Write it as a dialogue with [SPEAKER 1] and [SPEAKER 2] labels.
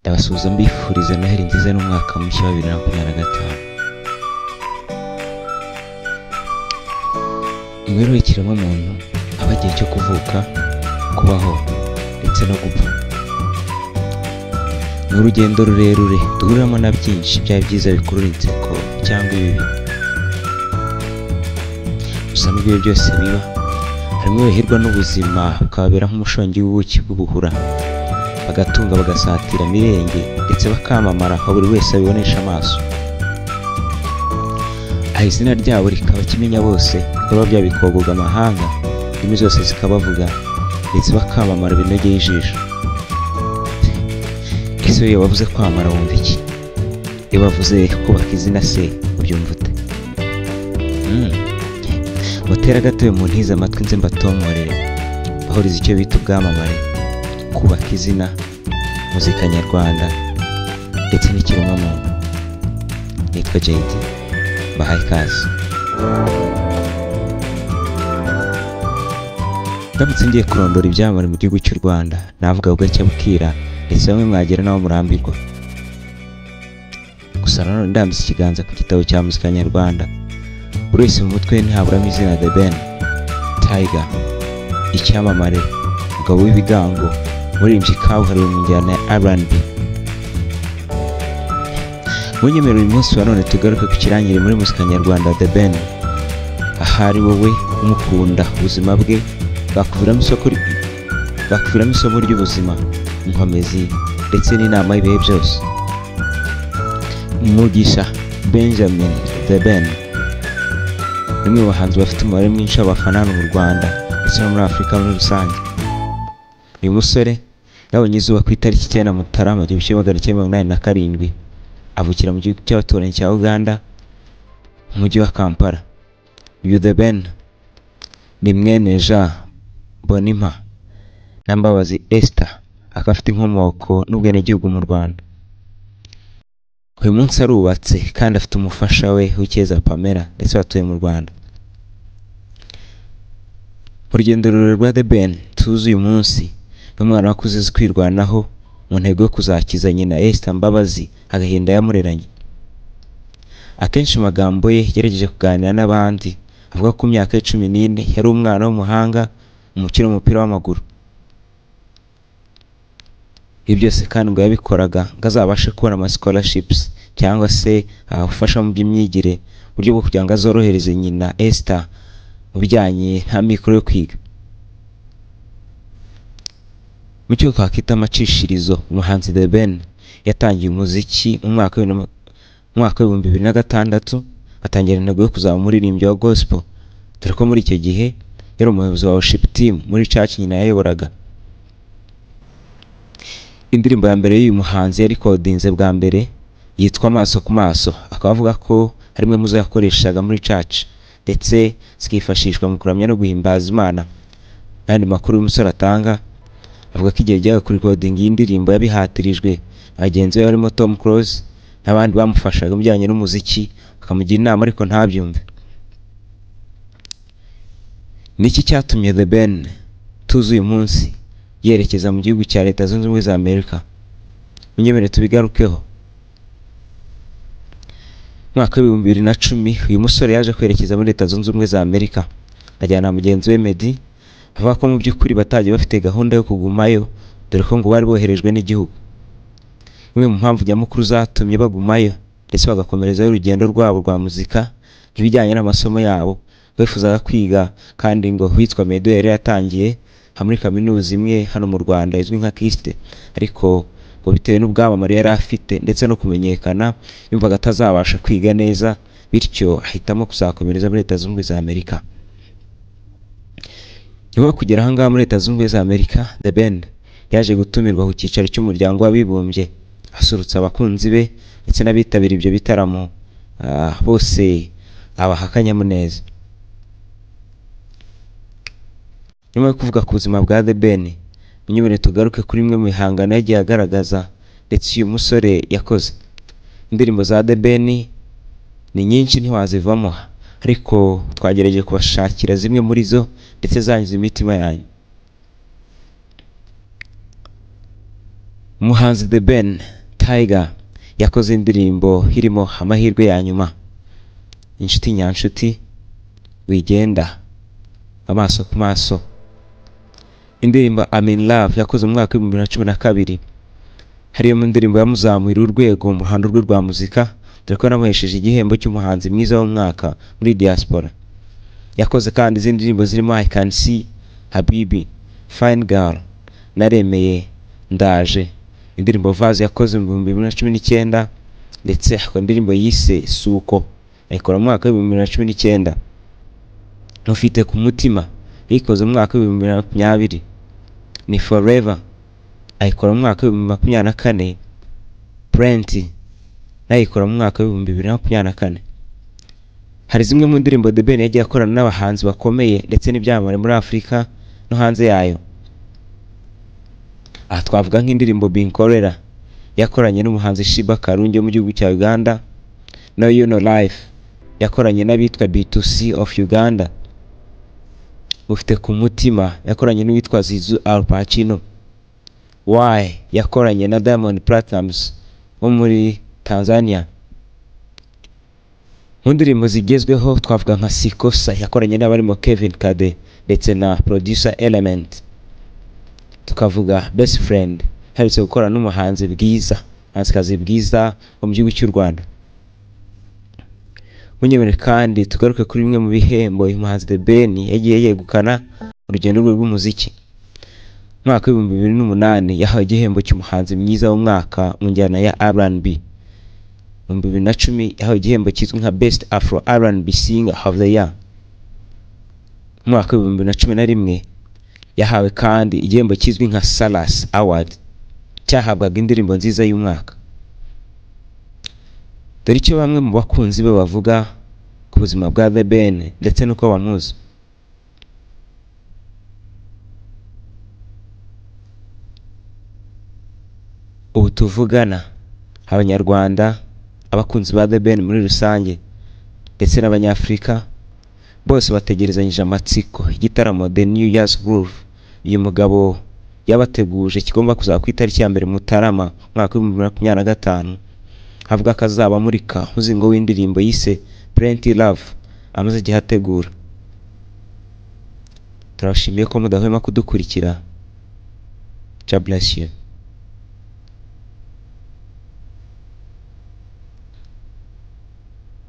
[SPEAKER 1] Ndabasuhuza mbifuriza Noheli nziza n'umwaka mushya wa 2025. Imibereho y'ikiremwamuntu aba igihe cyo kuvuka, kubaho ndetse no gupfa. Ni urugendo rurerure duhuriramo na byinshi, byaba byiza bikurura inseko cyangwa ibibi. Gusa nubwo ibyo byose biba, harimo abahirwa n'ubuzima bukababera nk'umushongi w'ubuki bw'ubuhura, bagatunga bagasatira mirenge ndetse bakamamara aho buri wese abibonesha amaso. Aha izina ryabo rikaba kimenya bose, ibikorwa byabo bikogoga amahanga, indimi zose zikabavuga ndetse bakamamara binogeye ijisho. Ese iyo bavuze kwamamara wumva iki? Iyo bavuze kubaka izina se ubyumva ute? Mutera agatebe muntize amatwi nze mbatomorere, bahuriza icyo bita ubwamamare, kubaka izina, muzika nyarwanda ndetse n'ikiremwamuntu. Nitwa JD, mbahaye ikaze. Ndamutse ngiye kurondora ibyamamare mu gihugu cy'u Rwanda, navuga bugacya bukira ndetse bamwe mwagera n'aho murambirwa. Gusa nanone ndambitse ikiganza ku gitabo cya muzika nyarwanda, buri wese mu mutwe ntihaburamo izina The Ben, Tiger, icyamamare, umugabo w'ibigango, umuririmbyi kabuhariwe mu njyana ya R&B. Munyemerere uyu munsi wa none tugaruke ku kirangirire muri muzika nyarwanda The Ben. Ahari wowe umukunda, ubuzima bwe bwakuviramo isomo ry'ubuzima, inkomezi ndetse n'inama y'ibihe byose. Mugisha Benjamin The Ben ni umwe mu bahanzi bafite umubare mwinshi w'abafana hano mu Rwanda ndetse no muri Afurika muri rusange. Uyu musore yabonye izuba ku itariki 9 Mutarama 1987, avukira mu gihugu cy'abaturanyi cya Uganda, mu mujyi wa Kampala. Uyu The Ben ni mwene Jean Bonimpa na Mbabazi Esther, akaba afite inkomoko n'ubwenegihugu mu Rwanda. Uyu munsi arubatse kandi afite umufasha we Uwicyeza Pamela ndetse batuye mu Rwanda. Mu rugendo rurerure rwa The Ben tuzi uyu munsi, ni umwana wakuze azi kwirwanaho mu ntego yo kuzakiza nyina Esther Mbabazi agahinda yamureranye. Akenshi mu magambo ye yagerageje kuganira n'abandi, avuga ko ku myaka ye 14 yari umwana w'umuhanga mu mukino w'umupira w'amaguru. Ibi byose kandi ngo yabikoraga ngo azabashe kubona ama scholarships cyangwa se ubufasha mu by'imyigire, mu buryo bwo kugira ngo azorohereze nyina Esther mu bijyanye n'amikoro yo kwiga. Mu cyo twakwita amacishirizo, umuhanzi The Ben yatangiye umuziki mu mwaka wa 2006, atangira intego yo kuzaba umuririmbyi wa gospel, dore ko muri icyo gihe yari umuyobozi wa worship team muri church nyina yayoboraga. Indirimbo ya mbere y'uyu muhanzi yarikodinze bwa mbere yitwa Amaso ku Maso, akaba avuga ko ari imwe mu zo yakoreshaga muri church ndetse zikifashishwa mu kuramya no guhimbaza Imana. N'andi makuru y'umusore atanga avuga ko igihe yajyaga kurikodinga iyi ndirimbo yabihatirijwe na bagenzi be barimo Tom Close n'abandi bamufashaga mu bijyanye n'umuziki, bakamugira inama ariko ntabyumve. Niki cyatumye The Ben tuzi uyu munsi yerekeza mu gihugu cya Leta Zunze Ubumwe za Amerika? Munyemerere tubigarukeho. Mu mwaka wa 2010 uyu musore yaje kwerekeza muri Leta Zunze Ubumwe za Amerika ajyana na mugenzi we Meddy, avuga ko mu by'ukuri batagiye bafite gahunda yo kugumayo, dore ko ngo bari boherejwe n'igihugu. Imwe mu mpamvu nyamukuru zatumye bagumayo ndetse bagakomerezayo urugendo rwabo rwa muzika n'ibijyanye n'amasomo yabo, bifuzaga kwiga, kandi ngo witwa Meddy yari yatangiye muri kaminuza imwe hano mu Rwanda izwi nka KIST, ariko ngo bitewe n'ubwamamare yari afite ndetse no kumenyekana yumvaga atazabasha kwiga neza, bityo ahitamo kuzakomereza muri Leta Zunze Ubumwe za Amerika. Nyuma yo kugera aha ngaha muri Leta Zunze Ubumwe za Amerika, The Ben yaje gutumirwa ku cyicaro cy'umuryango w'abibumbye, asurutsa abakunzi be ndetse n'abitabira ibyo bitaramo bose abaha akanyamuneza. Nyuma yo kuvuga ku buzima bwa The Ben, munyemerere tugaruke kuri imwe mu bihangano yagiye agaragaza ndetse uyu musore yakoze. Indirimbo za The Ben ni nyinshi ntiwazivamo, ariko twagerageje kubashakira zimwe muri zo ndetse zanyuze imitima yanyu. Umuhanzi The Ben Tiger yakoze indirimbo irimo Amahirwe ya Nyuma, Inshuti Nyanshuti, Wigenda, Amaso ku Maso. Indirimbo I'm in Love yakoze mu mwaka w'2012 hariyo mu ndirimbo yamuzamuye urwego mu ruhando rwe rwa muzika, dore ko yanamuhesheje igihembo cy'umuhanzi mwiza w'umwaka muri diaspora. Yakoze kandi izindi ndirimbo zirimo I Can See, Habibi, Fine Girl, Naremeye, Ndaje, indirimbo Vaze yakoze mu 2019, ndetse akora indirimbo yise Suko ayikora mu mwaka w'2019. Ntufite ku Mutima yayikoze mu mwaka w'2020, Ni Forever ayikora mu mwaka w'2024, Plenty nayikora mu mwaka w'2024. Hari zimwe mu ndirimbo The Ben yagiye akorana n'abahanzi bakomeye ndetse n'ibyamamare muri Afurika no hanze yayo. Aha twavuga nk'indirimbo Binkolera yakoranye n'umuhanzi Sheebah Karungi wo mu gihugu cya Uganda, No You No Life yakoranye n'abitwa B2C of Uganda, Ufite ku Mutima yakoranye n'uwitwa Zizou Al Pacino, Why yakoranye na Diamond Platnumz wo muri Tanzania. Mu ndirimbo zigezweho twavuga nka Sikosa yakoranye n'abarimo Kevin Kade ndetse na Producer Element. Tukavuga Best Friend aherutse gukorana n'umuhanzi Bwiza, umuhanzikazi Bwiza wo mu gihugu cy'u Rwanda. Munyemere kandi tugaruke kuri bimwe mu bihembo uyu muhanzi The Ben yagiye yegukana mu rugendo rwe rw'umuziki. Mu mwaka w'2008 yahawe igihembo cy'umuhanzi mwiza w'umwaka mu njyana ya R&B. Mu 2010 yahawe igihembo kizwi nka Best Afro R&B Singer of the Year. Mu mwaka w'2011 yahawe kandi igihembo kizwi nka Salas Award cyahabwaga indirimbo nziza y'umwaka. Dore icyo bamwe mu bakunzi be bavuga ku buzima bwa The Ben ndetse n'uko bamuzi. Ubu tuvugana Abanyarwanda, abakunzi ba The Ben muri rusange ndetse n'Abanyafurika bose bategerezanyije amatsiko igitaramo The New Year's Groove uyu mugabo yabateguje kigomba kuzaba ku itariki ya 1 Mutarama umwaka w'2025. Avuga ko azaba amurika umuzingo w'indirimbo yise Plenty Love amaze igihe ategura. Turabashimiye ko mudahwema kudukurikira. God bless you.